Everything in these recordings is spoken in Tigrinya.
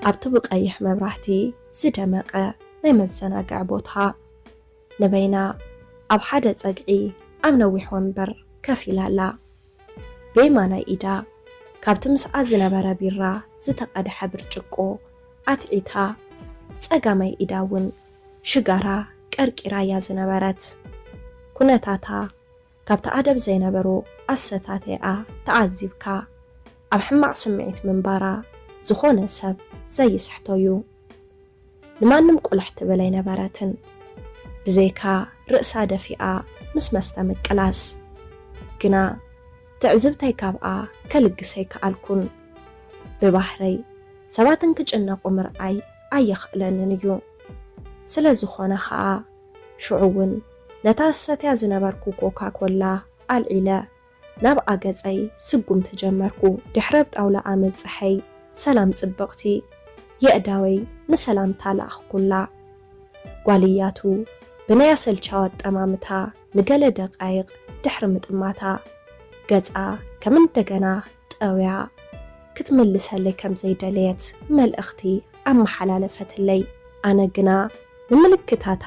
ኣብቲ ብቐይሕ መብራህቲ ዝደመቐ ናይ መዘናግዒ ቦታ፣ ንበይና ኣብ ሓደ ጸግዒ ኣብ ነዊሕ ወንበር ከፍ ኢላ ኣላ። ብየማናይ ኢዳ ካብቲ ምስኣ ዝነበረ ቢራ ዝተቐድሐ ብርጭቆ ኣትዒታ፣ ጸጋማይ ኢዳ እውን ሽጋራ ቀርቂራ እያ ዝነበረት። ኩነታታ ካብቲ ኣደብ ዘይነበሮ ኣሰታትያኣ ተዓዚብካ፣ ኣብ ሕማቕ ስምዒት ምንባራ ዝኾነ ሰብ ዘይስሕቶ እዩ። ንማንም ቁልሕ ትብል ኣይነበረትን፣ ብዘይካ ርእሳ ደፊኣ ምስ መስተ ምቅላስ። ግና ትዕዝብተይ ካብኣ ከልግስ ኣይከኣልኩን። ብባህረይ ሰባት እንክጭነቑ ምርኣይ ኣየኽእለንን እዩ። ስለ ዝኾነ ኸኣ፣ ሽዑ እውን ነታ ዝሰትያ ዝነበርኩ ኮካ ኮላ ኣልዒለ፣ ናብ ኣገጸይ ስጉምቲ ጀመርኩ። ድሕሪ ኣብ ጣውላኣ ምብጽሐይ፣ ሰላም ጽብቕቲ፣ የእዳወይ ንሰላምታ ለኣኽኩላ። ጓል እያቱ ብናይ ኣሰልቻዊ ኣጠማምታ ንገለ ደቃይቕ ድሕሪ ምጥማታ፣ ገጻ ከም እንደገና ጠውያ ክትምልሰለይ ከም ዘይደለየት መልእኽቲ ኣመሓላለፈትለይ። ኣነ ግና ንምልክታታ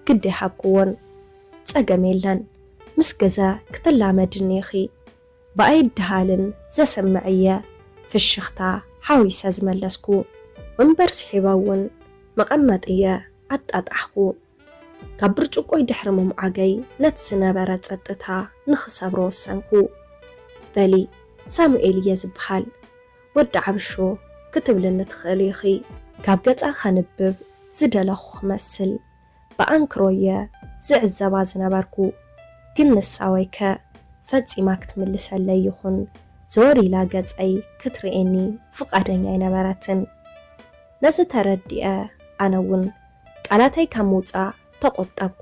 ግዲ ሃብኩዎን። ጸገም የለን፣ ምስ ግዘ ክትላመድኒ ኢኺ። ብኣይድሃልን ዘስምዕየ ፍሽኽታ ሓዊሰ ዝመለስኩ። ወንበር ስሒበ እውን መቐመጥየ ኣጣጣሕኹ። ካብ ብርጭቆይ ድሕሪ ምምዓገይ ነቲ ዝነበረ ጸጥታ ንኽሰብሮ ወሰንኩ። በሊ፣ ሳሙኤል እየ ዝበሃል። ወዲ ዓብሾ ክትብልኒ ትኽእሊ ኢኺ። ካብ ገጻ ከንብብ ዝደለኹ ክመስል ብኣንክሮየ ዝዕዘባ ዝነበርኩ። ግን ንሳ ወይከ ፈጺማ ክትምልሰለይ ይኹን ዘወር ኢላ ገጸይ ክትርእየኒ ፍቓደኛ ኣይነበረትን። ነዚ ተረዲኤ ኣነ እውን ቃላተይ ካብ ምውጻእ ተቖጠብኩ።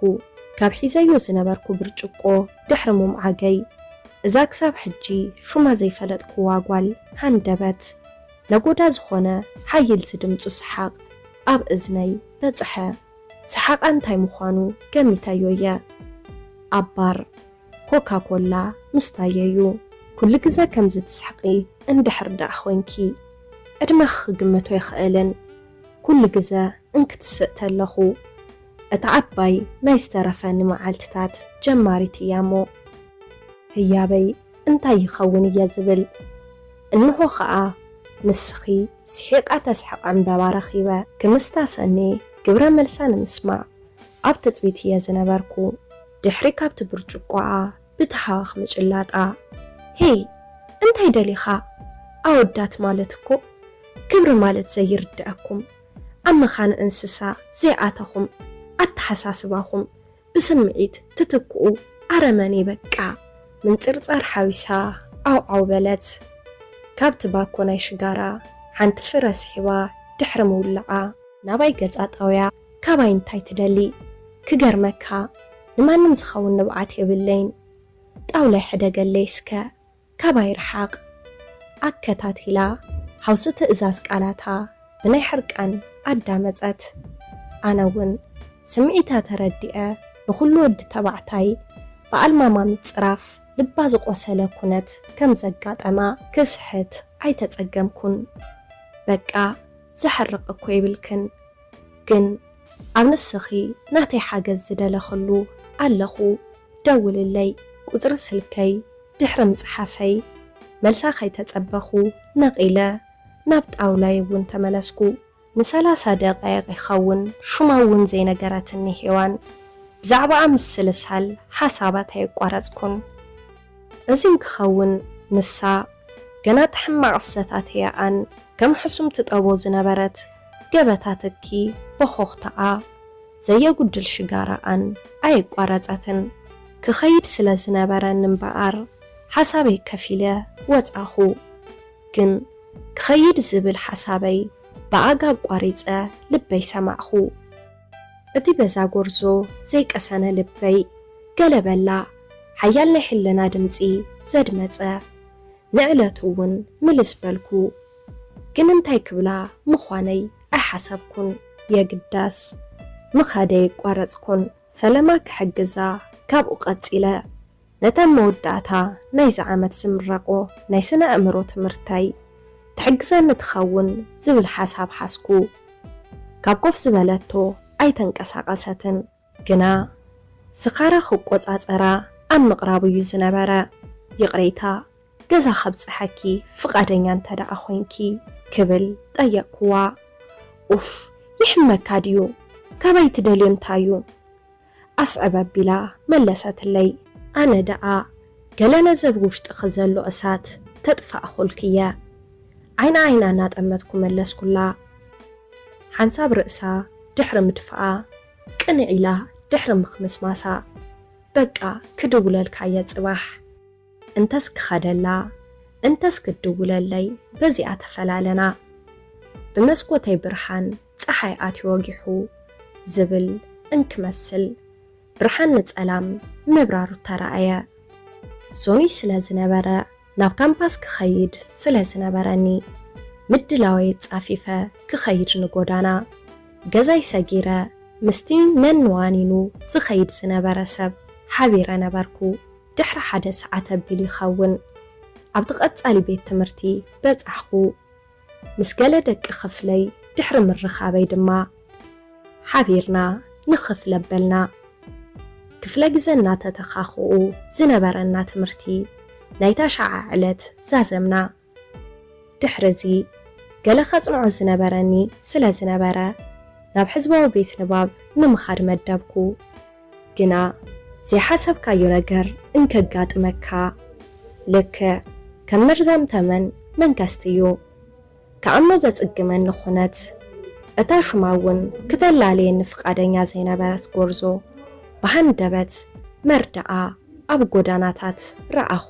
ካብ ሒዘዮ ዝነበርኩ ብርጭቆ ድሕሪ ምምዓገይ፣ እዛ ክሳብ ሕጂ ሹማ ዘይፈለጥክዋ ጓል ሃንደበት፣ ነጎዳ ዝኾነ ሓይል ዝድምጹ ሰሓቕ ኣብ እዝነይ በጽሐ። ሰሓቓ እንታይ ምዃኑ ገሚተዮ እየ። ኣብ ባር ኮካ ኮላ ምስታይ እዩ። ኩሉ ግዘ ከምዚ ትስሕቒ እንድሕር ደኣ ኾይንኪ፣ ዕድመኺ ክግምቶ ኣይኽእልን። ኩሉ ግዘ እንክትስእ ተለኹ፣ እታ ዓባይ ናይ ዝተረፈኒ መዓልትታት ጀማሪት እያ እሞ፣ ህያበይ እንታይ ይኸውን እየ ዝብል። እንሆ ኸኣ ንስኺ ስሒቓ ተስሕቕ ዕምበባ ረኺበ። ክምስታሰኒ ግብረ መልሳ ንምስማዕ ኣብ ትጽቢት እየ ዝነበርኩ። ድሕሪ ካብቲ ብርጭቆኣ ብተሃዋኽ ምጭላጣ፣ ሄይ፣ እንታይ ደሊኻ? ኣወዳት ማለት እኮ ክብሪ ማለት ዘይርድኣኩም፣ ኣብ መኻን እንስሳ ዘይኣተኹም፣ ኣተሓሳስባኹም ብስምዒት ትትክኡ ኣረመኔ በቃ። ምንጽርጻር ሓዊሳ ዓው ዓው በለት። ካብቲ ባኮ ናይ ሽጋራ ሓንቲ ፍረ ስሒባ ድሕሪ ምውላዓ፣ ናባይ ገጻ ጠውያ። ካባይ እንታይ ትደሊ? ክገርመካ፣ ንማንም ዝኸውን ንብዓት የብለይን። ጣውላይ ሕደገለይ እስከ፣ ካባይ ርሓቕ። ኣከታቲላ ሓውሲ ትእዛዝ ቃላታ ብናይ ሕርቃን ኣዳመጸት። ኣነ እውን ስምዒታ ተረዲኤ፣ ንኹሉ ወዲ ተባዕታይ ብኣልማማ ምጽራፍ ልባ ዝቖሰለ ኩነት ከም ዘጋጠማ ክስሕት ኣይተጸገምኩን። በቃ፣ ዘሕርቕ እኮ ይብልክን፣ ግን ኣብ ንስኺ ናተይ ሓገዝ ዝደለኽሉ ኣለኹ፣ ደውልለይ። ቁጽሪ ስልከይ ድሕሪ ምጽሓፈይ፣ መልሳ ከይተጸበኹ ነቒለ ናብ ጣውላይ እውን ተመለስኩ። ንሰላሳ ደቓይቕ ይኸውን ሹማ እውን ዘይነገረትኒ ሄዋን፣ ብዛዕባኣ ምስልሳል ሓሳባት ኣየቋረጽኩን። እዚ እንክኸውን፣ ንሳ ገና እቲ ሕማቕ ዝሰታተያኣን ከም ሕሱም ትጠቦ ዝነበረት ገበታ ትኪ ቦኾኽታኣ ዘየጉድል ሽጋራኣን ኣየቋረጸትን። ክኸይድ ስለ ዝነበረኒ እምበኣር፣ ሓሳበይ ከፊለ ወጻኹ። ግን ክኸይድ ዝብል ሓሳበይ ብኣጋ ኣቋሪጸ ልበይ ሰማዕኹ። እቲ በዛ ጎርዞ ዘይቀሰነ ልበይ ገለ በላ፣ ሓያል ናይ ሕልና ድምጺ ዘድመጸ። ንዕለቱ እውን ምልስ በልኩ። ግን እንታይ ክብላ ምዃነይ ኣይሓሰብኩን። የግዳስ ምኻደይ ኣይቋረጽኩን። ፈለማ ክሕግዛ ካብኡ ቀጺለ። ነተን መወዳእታ ናይዚ ዓመት ዝምረቖ ናይ ስነ ኣእምሮ ትምህርተይ ትሕግዘኒ ትኸውን ዝብል ሓሳብ ሓዝኩ። ካብ ኮፍ ዝበለቶ ኣይተንቀሳቐሰትን። ግና ስኻራ ክቆጻጸራ ኣብ ምቕራቡ እዩ ዝነበረ። "ይቕሬታ፣ ገዛ ከብጽሐኪ ፍቓደኛ እንተ ደኣ ኾይንኪ?" ክብል ጠየቕኩዋ። "ኡፍ፣ ይሕመካ ድዩ? ካባይ ትደልዮ እንታዩ?" ኣስዕብ ኣቢላ መለሰትለይ። ኣነ ደኣ ገለ ነዚ ኣብ ውሽጥኺ ዘሎ እሳት ተጥፋእኹልኪ እየ። ዓይና ዓይና እናጠመትኩ መለስኩላ። ሓንሳብ ርእሳ ድሕሪ ምድፋኣ፣ ቅንዕ ኢላ ድሕሪ ምኽምስማሳ፣ "በቃ ክድውለልካ እየ ጽባሕ። እንተስ ክኸደላ፣ እንተስ ክትድውለለይ፣ በዚኣ ተፈላለና። ብመስኮተይ ብርሃን ጸሓይ ኣትዩ ወጊሑ" ዝብል እንክመስል፣ ብርሃን ንጸላም ምብራሩ ተራእየ። ሶኑይ ስለ ዝነበረ፣ ናብ ካምፓስ ክኸይድ ስለ ዝነበረኒ፣ ምድላወይ ጻፊፈ ክኸይድ ንጎዳና፣ ገዛይ ሰጊረ፣ ምስቲ ነንዋኒኑ ዝኸይድ ዝነበረ ሰብ ሓቢረ ነበርኩ። ድሕሪ ሓደ ሰዓት ኣቢሉ ይኸውን፣ ኣብቲ ቀጻሊ ቤት ትምህርቲ በጻሕኹ። ምስ ገለ ደቂ ክፍለይ ድሕሪ ምርኻበይ ድማ፣ ሓቢርና ንኽፍለ ኣበልና። ክፍለ ግዘ እናተተኻኽኡ ዝነበረና ትምህርቲ ናይታ ሸዓ ዕለት ዛዘምና። ድሕሪ እዚ፣ ገለ ከጽንዖ ዝነበረኒ ስለ ዝነበረ፣ ናብ ሕዝባዊ ቤት ንባብ ንምኻድ መደብኩ። ግና ዘይሓሰብካዮ ነገር እንከጋጥመካ፣ ልክዕ ከም መርዛም ተመን መንከስቲ እዩ። ክኣምኖ ዘጽግመኒ ኩነት፣ እታ ሹማ እውን ክተላለየኒ ፍቓደኛ ዘይነበረት ጎርዞ፣ ብሃንደበት መርድኣ ኣብ ጎዳናታት ረኣኹ።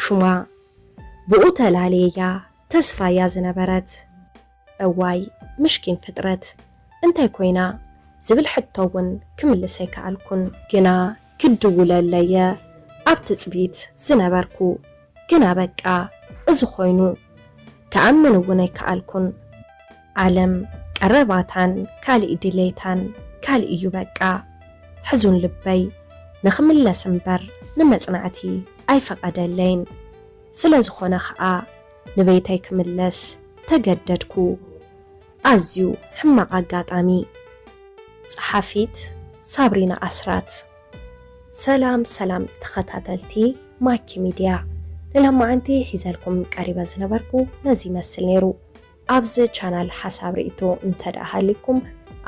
ሹማ ብኡ ተላለየያ ተስፋያ ዝነበረት። እዋይ፣ ምሽኪን ፍጥረት፣ እንታይ ኮይና? ዝብል ሕቶ እውን ክምልስ ኣይከኣልኩን። ግና ክድውለለየ ኣብ ትጽቢት ዝነበርኩ። ግና በቃ፣ እዚ ኮይኑ፣ ክኣምን እውን ኣይከኣልኩን። ዓለም ቀረባታን ካልእ ድሌታን ካልእ እዩ በቃ። ሕዙን ልበይ ንኽምለስ እምበር ንመጽናዕቲ ኣይፈቐደለይን። ስለ ዝኾነ ኸኣ ንቤተይ ክምለስ ተገደድኩ። ኣዝዩ ሕማቕ ኣጋጣሚ። ጸሓፊት ሳብሪና ኣስራት። ሰላም ሰላም ተኸታተልቲ ማኪ ሚድያ፣ ንሎማዓንቲ ሒዘልኩም ቀሪበ ዝነበርኩ ነዚ ይመስል ነይሩ። ኣብዚ ቻናል ሓሳብ ርእይቶ እንተ ደኣ ሃልይኩም፣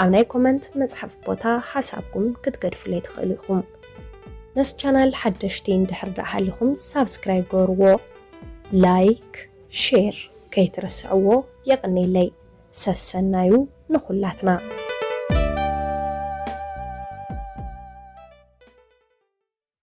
ኣብ ናይ ኮመንት መጽሓፍ ቦታ ሓሳብኩም ክትገድፉለይ ትኽእሉ ኢኹም። ነዚ ቻናል ሓደሽቲ እንድሕር ደኣ ሃሊኹም ሳብስክራይብ ገርዎ፣ ላይክ፣ ሼር ከይትርስዕዎ። የቐንየለይ። ሰሰናዩ ንኹላትና።